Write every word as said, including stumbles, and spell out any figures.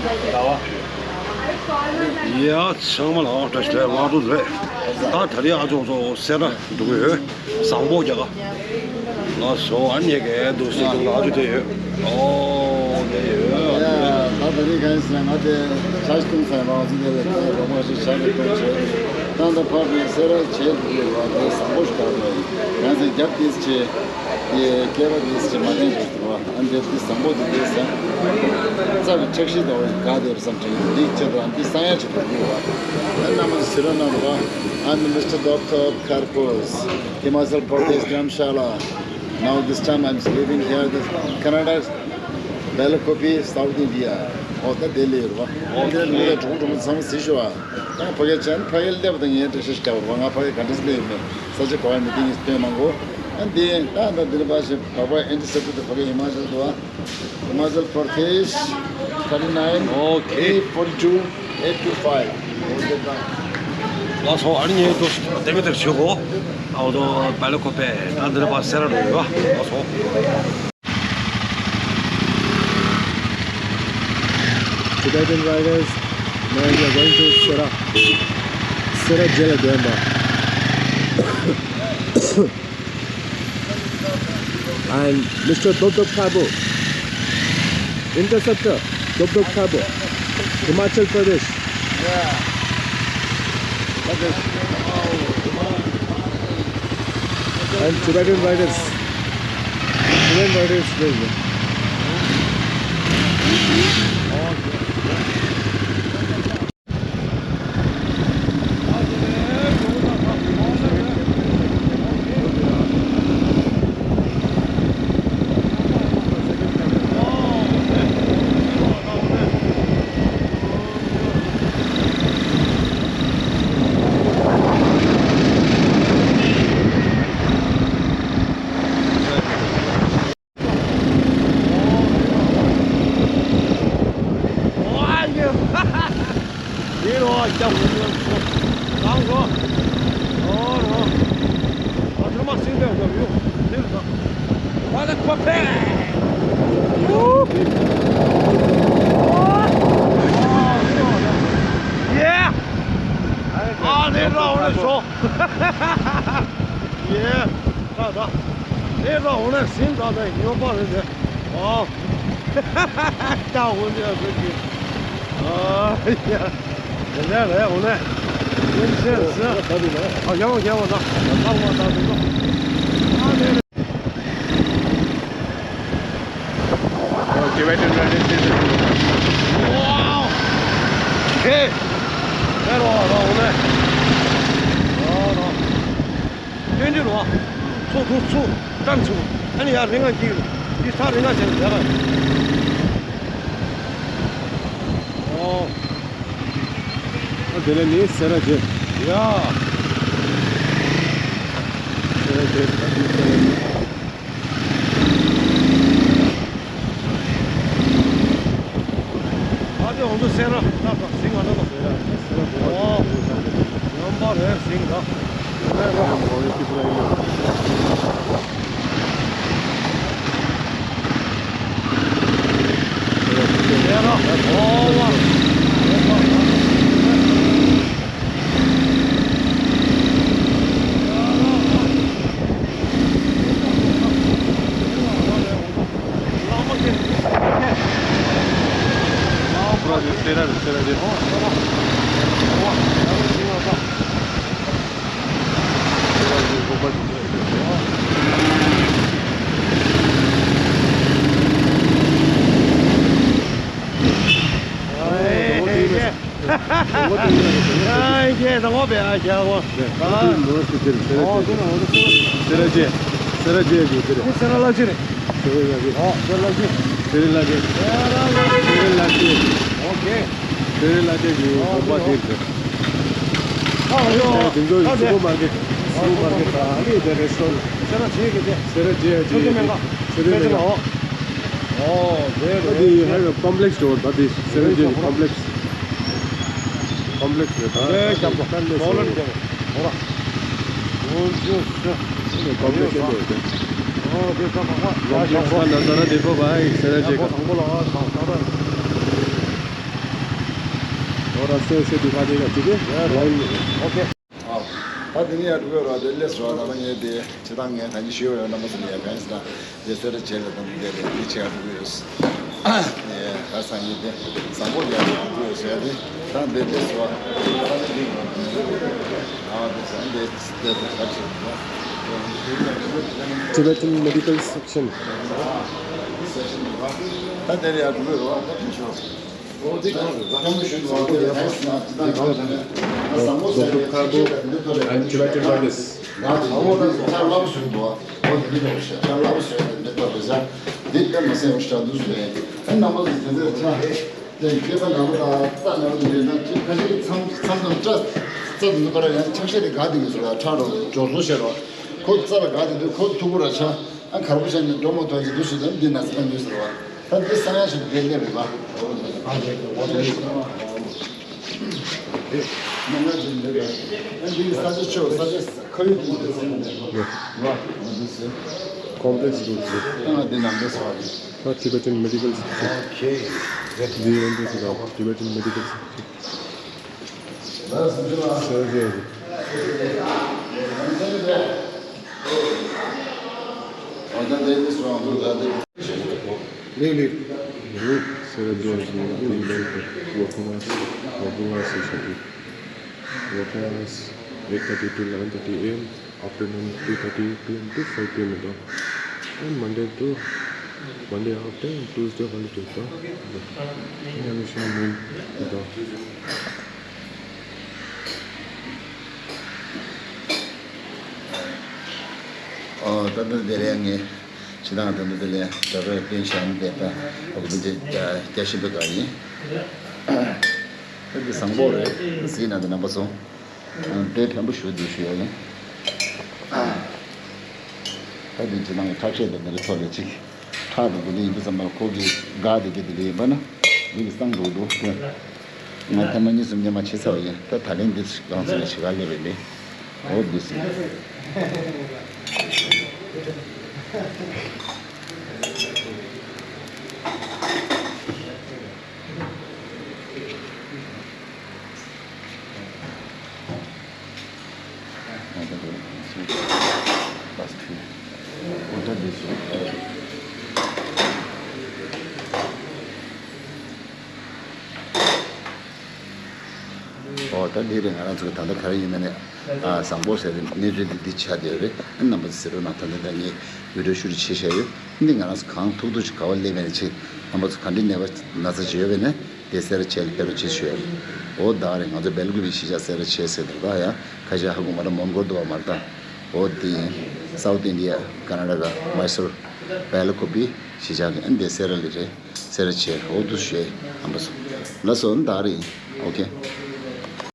ཡ། ཚང་མ་ལ་བཀྲ་ཤིས་བདེ་ལེགས། ང་ཚོ་རེད། ད་ད་རེས་ཨ་ཅོག་ཚོ་སེ་ར་འགྲོ་གི་ཡོད། བཟང་པོ་རྒྱག་ག་ལགས་སོ། ཨ་ནེ་གས་འདུག་སེ་འདུག་ལགས། ཨ་ཅོག་དེ་ཡོད། ཨོ་དེ་ཡོད། ཡ། ད་ད་རེས་གང་ཡིན་ཟེར་ན། ང་དེ་ཇ་ཞིག་བཏུང་ཚར་ཡིན་པ། ང་ཚོ་དེ་ལ་ཁྱེད་རོགས་པ་ཞིག་ཇ་ཞིག་བཏུང་བྱས། ད་ལྟ་ཕར་དེ་སེ་ར་བྱས་འདུག་ཡོད་པ། དེ་བཟང་པོ་ཞིག་རག་འདུག་ཡང་སེ་རྒྱབ་དེ་བྱས། དེ་སྐེད་པ་དེ་བྱས་མ་བསྟན་བྱས་འདུག་བ། ཨ་འདི་འདི་བཟང་པོ་འདུག་དེ་ཟེར། རྩྭ་གི་ཁྲག་ཤེད་དང་འོ་ག་དེ་རེད་བསམ་དྲན་གྱི་འདུག་ཁྱེད་ཚོ། ཨ་འདི་ས་ཡ་ཆེ་པོ་འདུག་བ། ཨ་རྣམ་པ་ཚོ་ཟེར་ར་གནང་རོགས། I'm Mister Dr. Kharpos, Himachal Pradesh Dharamshala. Now this time I'm living here, this Canada, Bellacopie, South India. ཨོ་ད་དེ་ལས་རོགས། ཨོ་དེ་ལས་གྲོགས་གྲོགས་མོ་ཚང་མ་གཟིགས་ཤོག་ཨ། ད་ཕ་གི་ཅན་ཕ་གི་སླེབས་དང་ངའི་འགྲེལ་བཤད་ཞིག་རྒྱག་རོགས། ང་ཕ་གི་ག་འདྲས་སླེབས་ཡོད་མེད་ས་ཆ་ག་བ་མི་དེ་ངས་སྟོན་གནང་གོ། ཨ་འདི་ད་ད་འདི་ལ་ཕ་ཞིག་བག་པ་ཨེན་ཏི་སེབ་ཏི་ཕ་གི་ཧི་མ་ཅལ་དུ་ཨ། Himachal Pradesh, thirty nine, okay, eight forty two, eight two five. ལགས་སོ། ཨ་ནི་ངས་ཏོ་དེ་མི་དེར་ཞུ་གོ། ཨའོ་ཏོ་བེ་ལ་ཀོ་པེ། ད་འདི་ལ་ཕར་སེ་ར་འགྲོ་ཡོད། ལགས་སོ། Tibetan riders, now we are going to Sera. Sera Jela Demba. And Mister Dobdob Thabo, interceptor, Dobdob Thabo, Himachal Pradesh. Yeah. And Tibetan riders, Tibetan riders, there you go. Yeah! ཨ་ནི་ར་འོ་ན་ཤོག་ཡེ། ད་ད། ཨེ་ར་འོ་ན་ཟིན་ད་ད་ཡོད་པ་རེད་དེ། ཨ། ད་འོ་ན་ཟིན་གི་ཨ་ཡ། དེ་ནས་རེད་འོ་ན། ཡིན་ཟེར་ཟེར། ད་དེ་ལ། ཨ་ཡང་ཡང་ད་ད་ད་ད་ད་ད། ཨ་ནི། Tibetan Railway Station. Wow! Hey! Hey, རོ་རོ་འོ་ནས། རོ་རོ། སྟོན་གྱི་རོ། ཚུགས་ཚུགས་ཚུགས། བཀྲམ་ཚུགས། ཨ་ནི་ཡར་རི་ང་འགྱིག་རེད། འདི་ས་རི་ང་བྱས་ནས་བསྡད་པ་རེད། ཨོ། ཨ་དེ་ནས་ནི་སེ་ར་བྱེད། ཡ། སེ་ར་བྱེད། ད་འདི་སེ་ར་བྱེད། ཨ་དེ་འོང་དུ་སེ་ར་ད་ད་ཟིང་ང་ད་ད། སེ་ར་ཟིང་ང་ད། ཨོ། ཡོང་པ་རེད་ཟིང་ད། སེ་ར་ཟིང་ང་ད། སེ་ར་རེད། སེ་ར་རེད། ཨ་ཁྱེད་དང་པོ་བས་ཨ་ཁྱེད་གོ། སེ་ར་ཅེ། སེ་ར་ཅེ་ཡ་ཅེ་སེ་ར། སེ་ར་ལ་ཅེ་རེད། སེ་ར་ལ་ཅེ། ཨོ་སེ་ར་ལ་ཅེ། སེ་ར་ལ་ཅེ། སེ་ར་ལ་ཅེ། ཨོ་ཁེ། སེ་ར་ལ་ཅེ་གི་དགོན་པ་དེ་རེད། ཨ་ཡོ། དེ་ཚོ་སུ་པར་མར་ཀེཊ། སུ་པར་མར་ཀེཊ་དང་ཨ་ནི་དེ་རེ་སི་ཊོ་རན། སེ་ར་ཅེ་གི་དེ། སེ་ར་ཅེ་ཡ་ཅེ། ཆོས་རྒྱལ་མེད་ལ། ཆོས་རྒྱལ་མེད་ལ། ཨོ་དེ་རེད། ད་དེ་ཧ་ཀོམ་པི་ལེགས་ཊི་འདྲ་བོ་ད་དེ་སེ་ར་ཅེ་གི་ཀོམ་པི་ལེགས་ཊི། ཀོམ་པི་ལེགས་ཊི་རེད་ད། ཨེ་རྒྱབ་ལ་ལོ་ལོ་རྒྱབ་ལ། འོ་ར། འོ་ཇོ་ཤ། ཀོམ་པི་ལེགས་ཊི་ཆེན་པོ་རེད་དེ། ཨོ་དེ་ས་ཕག་པ། ཀོམ་པི་ལེགས་ཊི་ས་ན་ད་ན་དེ་ཕོ་བའི་སེ་ར་ཅེ་ག། དང་པོ་ལ་ཨ་དང་ས་ར། Sales divided up to the one. Okay. ཨ། ད་དེ་ནས་ཡར་འགྲོ་གི་རེད་པ། དེ་ལས་སོ། ད་ལྟ་ངས་དེ་ཇི་ལྟར་ངས་ད་གིན་ཞུས་པ་ཡང་རྣམ་པ་ཚོ་ལ་ཡར་གང་ཡིན་ཟེར་ན། དེ་སེ་ར་བྱེས་ལ་དང་དེ་ལས་དེ་ཆེ་ཡར་འགྲོ་གི་ཡོད། ཨ། དེ་ད་སང་ཉིན་དེ་བཟང་པོ་ཡར་འགྲོ་གི་ཡོད་ཟེར་ཏེ། ད་དེ་ལས་སོ། ཨ། དེ་སང་དེ་དེ་དེ་ད་ཆེ། Tibetan Medical Section. ད་དེ་ལ་ཡར་འགྲོ་གི་རེད་པ། ད་དེ་ཤོག Doctor Khabu and Tibetan Brothers. ཁོ་རྩ་ལ་དགའ་དེ་འདུག་ཁོ་ཐུག་པ་ར་ཆ། ཨ། གར་པོ་ཆ་ནས་འགྲོ་མ་ཐུབ་ཀྱི་འདུག་ཟེར་དུས་འདི་ན་ཚ་ལ་ནུས་ཟེར་བ། ད་འདི་ས་ཡ་ཞིག་འདིར་སླེབས་རེད་པ། ཨ་རེད། འོ་དེ་རེད། འདི་ནང་ལ་ཅིག་འདི་རེད། ཨ། འདི་ས་ཆ་ཆེ་བ། ས་ཆ་ཁ་ཡོད་དུ་འདི་ཟེར་ནས་རེད་པ། འོ་འདི་ཟེར། Complex འདུག་ཟེར། ཨ། འདི་ནང་འདི་ཟེར་བ་རེད། ད་Tibetan Medical Section. Okay. འདི་ཡོང་དུས་ཟེར་བ། Tibetan Medical Section. Working hours eight thirty to eleven thirty a m, afternoon three thirty p m to five p m. And Monday to Monday off day, Tuesday holiday. ཨོ། ད་ལྟ་དེ་རེད། ངས་ཇི་ལྟར་ད་ལྟ་དེ་ལས་ད་རེས་སྟོན་བྱས་ནས་བསྡད་པ། ཨོ། དེ་རྒྱ་ཞིབ་པའི་སྒང་ཡིན། ད་འདི་བཟང་པོ་རེད། གཟིགས་གནང་དང་རྣམ་པ་ཚོ། དཔེ་ཕན་པོ་ཞེ་པོ་འདུག་ཞུ་ཡ་ཡིན། ད་འདི་ཇི་ལྟར་ཐབས་ཤེས་དང་འདི་འདྲ་ཐོག་ལ་ཅིག་ཁྲག་དང་འདི་འདྲ་ཡིན་དུས་ཙམ་པ་ཁོ་གི་དགའ་དེ་དེ་དེ་འདྲ་ཡིན་པ་ན། འདི་གི་སང་འགྲོ་འདུག་ང་ཐེངས་མ་གཉིས་གསུམ་ཉི་མ་བྱེད་ཚར་བ་ཡིན། ད་ད་ལན་འདི་གང་ཚོད་ལ་ཞིག་ག་སླེབས་པ་ཡིན། འོ་འདི་སི། ཨོ། ད་འདི་རེད། ང་རང་ཚོ་གི་ད་ལྟ་ག་རེ་ཡིན་ན་ནས། ཨ། བཟང་པོ་ཟེར་ཏེ་གནས་ཚུལ་འདི་འདི་ཆགས་བསྡད་ཡོད་རེད། རྣམ་པ་ཚོ་གཟིགས་རོགས་གནང་། ད་ལྟ་ད་ངས་བི་ཌི་ཡོ་ཤུ་ཊི་བྱས་བཞག་ཡོད། འདི་ང་རང་ཚོ་གང་ཐུབ་ཐུབ་ཅིག་ག་པར་སླེབས་པ་ཡིན་ན་ཅིག་རྣམ་པ་ཚོ་ག་འདྲའི་ནད་པ་ན་ཚ་ཅིག་ཡོད་པ་ཡིན་ན་དེ་སེ་ར་བྱེས་ལ་ཕེབས་རོགས་བྱེད་ཞུ་ཡ་རེད། ཨོ། ད་རེད། ང་ཚོ་སྦེལ་ཀོབ་པི་གཞིས་ཆགས་སེ་ར་བྱེས་ཟེར་དེ་རེད་ད། ཡ། ཁ་ཤས་ཧ་གོ་མ་རེད། མོན་གྷོ་འདུག་པ་མ་རེད་ད། ཨོ། དེ་ཡིན། South India, Karnataka, Mysore, Belakoppi གཞིས་ཆགས་ཀྱི། ཨ། འདི་སེ་ར་ལ་རེད། སེ་ར་བྱེས། ཨོ། འདུག་སེ་རྣམ་པ་ཚོ། ལགས་སོ། ད་རེད། ཨོ་ཁེ།